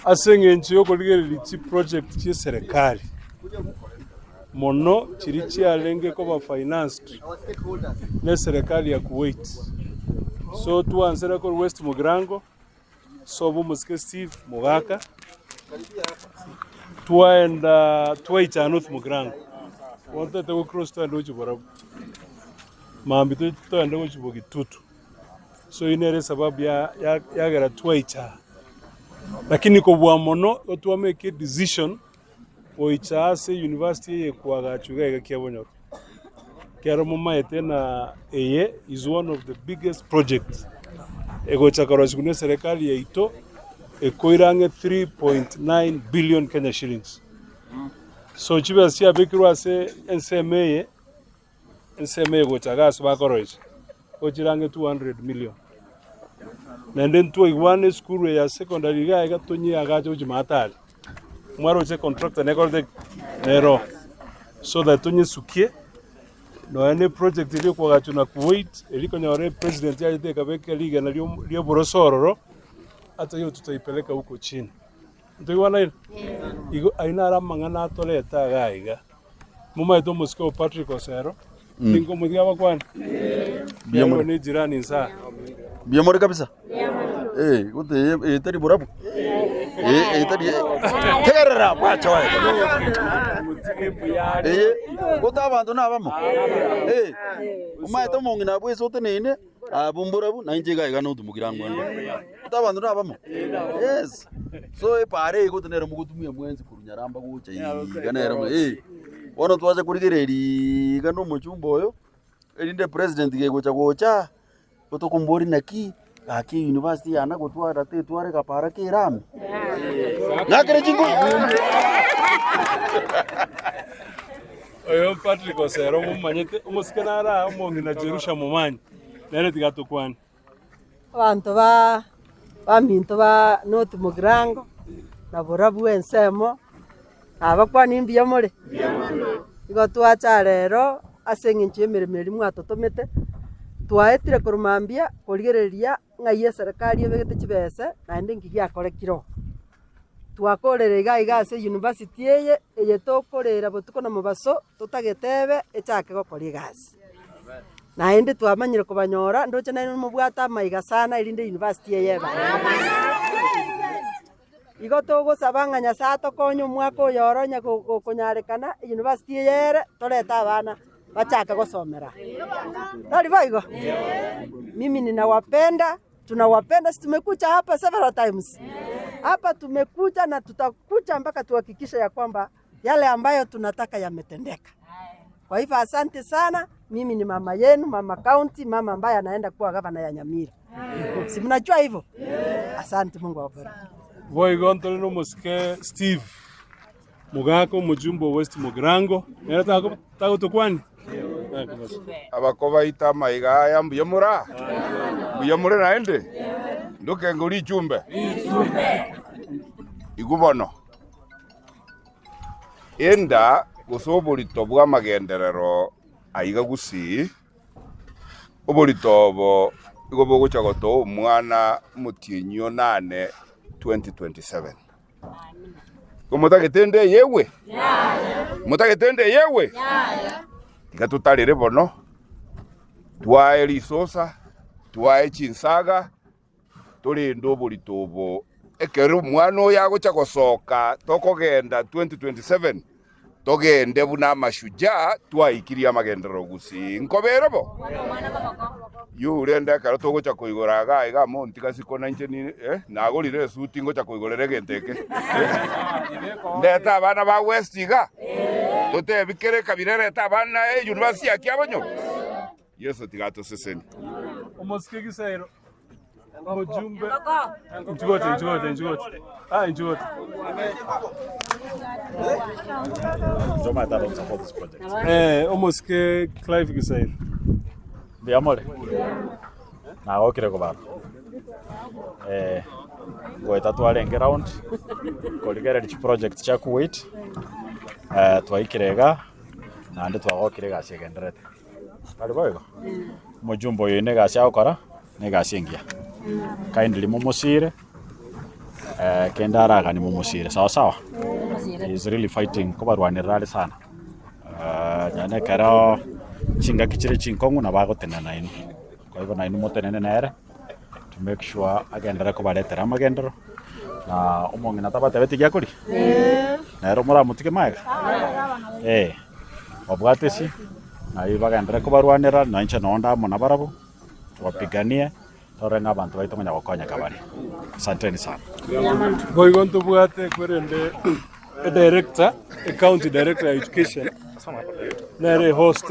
Ase engencho y'okorigereria chiproject chi'eserekari, mono chiria chiarenge koba financed n'eserekari ya Kuwait. So twansera korwa West Mugirango, sobo omosike Steve Mogaka, twaenda twaicha North Mugirango, bono totagete go cross togende gochia Borabu, mambia to- togende gochia Bogitutu. So eyio nere esababu ya- ya- yagera twaicha aa. Lakini kobua mono, igo twamake edecision goicha ase university eye ekoagachwa iga iga Kiabonyoru. Ekero momaete na eye is one of the biggest project egocha korosigwa na eserekari yaito ekoira ang'e 3.9 billion Kenya shillings. So chibesa chiabekirwe ase ensemo eye, ensemo eye gocha iga ase bakoroisia, gochire ang'e 200 million. Naende ntwaigwane esukuru eye ya secondary iga iga tonyeagache gochia maate aria. Mwaroche contractor nekorete ki? Nero. So that tonyesukie, nonya ne project eria ekoagachwa na Kuwait, eria konyora epresident yachete ekabeka rigena rio rioboroso ororo, hata hiyo tutaipeleka huko chini. Ntoigwanaine? Igo ayio naro amang'ana atorete iga iga. Momaete omosike o Patrick Osero, ninkomotiga abakwane? Mbuya Nere more. ne jirani inse aa. Mbuya more kabisa? Eh, gote eye eye tari borabu? Eye eye tari tegerera mwacha oye. Motige mbuya are. Eye gote abanto nabamo? Eh, omaete omong'ina abwo ase oteneine abwo mborabu na inche iga iga notumokire ang'o ande. Gote abanto nabamo? Yes. So epaara eye gote nere mogotumia mwensi korwa Nyaramba gocha iga nere eh. Bono twacha korigereria iga na omochumba oyo, erinde president gegocha gocha. Otokomboria naki gaki university yane gotwara tetwara egapara kere amo? Ng'akere chinkubi. Oyo Patrick Osero momanyete, omosike nare aa omong'ina Jerusha Momanyi, nere tiga atokwane. Abanto ba baminto ba North Mugirango, na Borabu ensemo, nabakwanie mbuya more? Igo twacha rero ase eng'encho y'emeremo eria mwatotomete, twaetire korwa mambia korigereria ng'ai eserekari ebegete chibese naende nki giakorekire oo. Twakorire iga iga ase university eye, eye tokorera botuko na mobaso, totagete ebe echake gokora egasi. Naende twamanyire kobanyora, ndoche nainwe mobwate amaiga sana erinde university eye ebe. Igo togosaba ng'a Nyasae atokonye omwaka oyo oro onye gokonyarekana, university eye ere, torete abana bachake gosomera aa. Tari boigo? Mimi ninawapenda, tunawapenda, si tumekuja hapa several times. Hapa tumekuja na tutakuja mpaka tuhakikishe ya kwamba yale ambayo tunataka yametendeka. Kwa hivyo asante sana, mimi ni mama yenu, mama county, mama ambaye anaenda kuwa gavana ya Nyamira. Si mnajua hivyo? Asante, Mungu awabariki. Boigo ntore nomosike Steve Mogaka omojumbe o West Mugirango, nere tago- tagotokwania? Abako baito amaiga aya mbuya more aa? Mbuya more naende? Ndokengo richumbe? Igwa bono. Enda gose oborito bw'amagenderero aiga gusii, oborito obo igo bogocha gotoa omwana omotienyi onane 2027. Igo motagete enda eye egwe? Motagete enda eye egwe? Tiga totarere bono, twae risosa, twae chinsaga. Torende oborito obo ekero omwana oyo agocha gosoka tokogenda 2027 togende buna amashujaa twaikirie amagenderero gusii nkobere bo? Yuu rende ekero togocha koigora iga iga amo ntiga siko nainche ni eh nagorire esuti ngocha koigorera egento eke ndete abana ba west iga totebi kera ekabira erete abana university ya Kiabonyoru. Yeso tiga atosesenie. Omosike Gisairo, omojumbe inchugote inchugote inchugote ah inchugote Joma, I don't support this project. eh omosike Clive Gisairo Mbuya more? Nagokire kobara. Eh, ngoeta twarenge round korigereria chiproject chia Kuwait eh, twaikire iga naende twagokire egasi egendererete. Tari boigo? Omojumbe oyo oino egasi agokora, na egasi engiya. Kindly momosiire, Kende araganie momosire sawa sawa, he is really fighting kobarwanera are sana. Nonya ekero chingaki chire chinkong'u nabo agotenena nainwe, kwa hivyo nainwe motenene nere to make sure agenderere kobaretera amagenderero, na omong'ina tabatebetie giakoria? Nere moramotige magega? Eh, babwate esi, naye bagenderere kobarwanera, na inche nonde amo nabarabwo, tobapiganie. Tore ng'a abanto baito konya gokonyeka bare. Asanteni sana. Boigo ntobwate kwerende edirector, ecounty director ya education, nere ehost,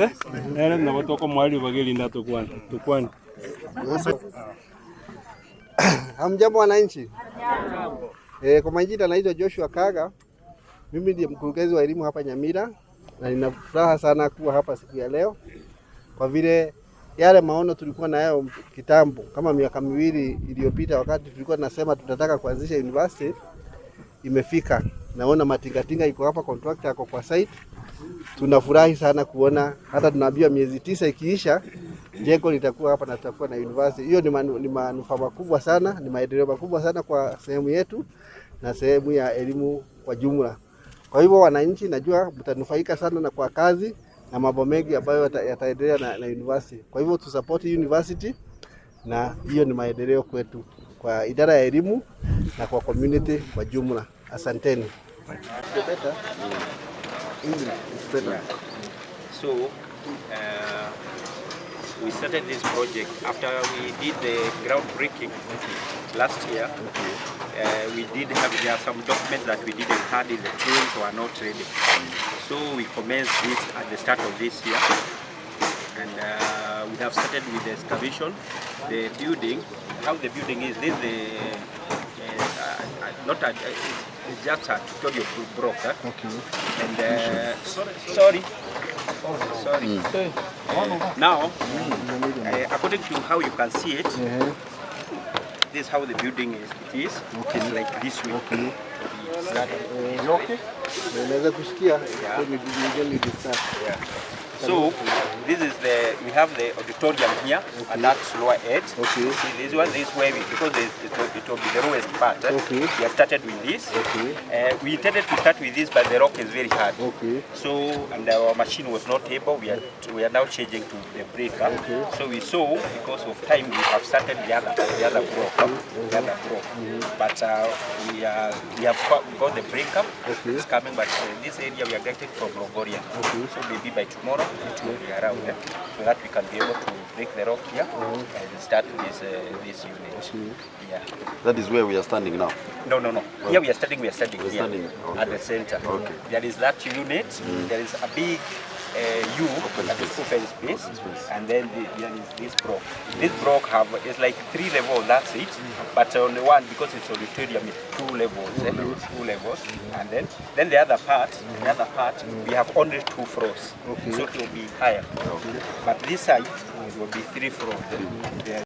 nere nabo tokomoa ribaga erinde atokwane, tokwane. Hamjambo wananchi. Kwa majina naitwa Joshua Kaga. Mimi ndiye mkurugenzi wa elimu hapa Nyamira na nina furaha sana kuwa hapa siku ya leo kwa vile yale maono tulikuwa nayo kitambo kama miaka miwili iliyopita, wakati tulikuwa tunasema tunataka kuanzisha university imefika. Naona matingatinga iko hapa, contractor ako kwa site. Tunafurahi sana kuona hata tunaambiwa miezi 9 ikiisha jengo litakuwa hapa na tutakuwa na university. Hiyo ni manufaa makubwa sana, ni maendeleo makubwa sana kwa sehemu yetu na sehemu ya elimu kwa jumla. Kwa hivyo wananchi, najua mtanufaika sana na kwa kazi na mambo mengi ambayo yataendelea na university. Kwa hivyo tu support university, na hiyo ni maendeleo kwetu kwa idara ya elimu na kwa community kwa jumla. Asanteni. Better. English is better. So we started this project after we did the groundbreaking last year. We did have there are some documents that we didn't have in the tools were not ready. So we commenced this at the start of this year, and we have started with the excavation. The building, how the building is, this the not a, it's just a tutorial block. Eh? Okay. And sorry, sorry. Now, according to how you can see it, this is how the building is. It is. It's like this way. Okay. Started this way. Unaweza kushikia Yeah. Then you start. Yeah. So this is the we have the auditorium here at that lower edge. Okay. See this one, this way we, because it will be the lowest part. Eh? Okay. We have started with this. Okay. We intended to start with this, but the rock is very hard. Okay. So and our machine was not able. We are now changing to the breaker. Okay. So we saw because of time we have started the other block, the other block. But we have got the breaker. Okay. It's coming, but this area we are getting from Longoria. Okay. So maybe by tomorrow it will be around, eh, so that we can be able to break the rock here and start this unit. Okay. Yeah. That is where we are standing now. No, no, no. Here we are standing. We are standing We're here standing, okay. at the center. Okay. There is that unit. There is a big U Open that is space. open space, space. and then there is this block. This block have is like 3 levels. That's it. But only one because it's auditorium. It's 2 levels. 2 levels, and then the other part, the other part, we have only 2 floors. Okay. So it will be higher. Okay. But this side it will be 3 floors. Yeah.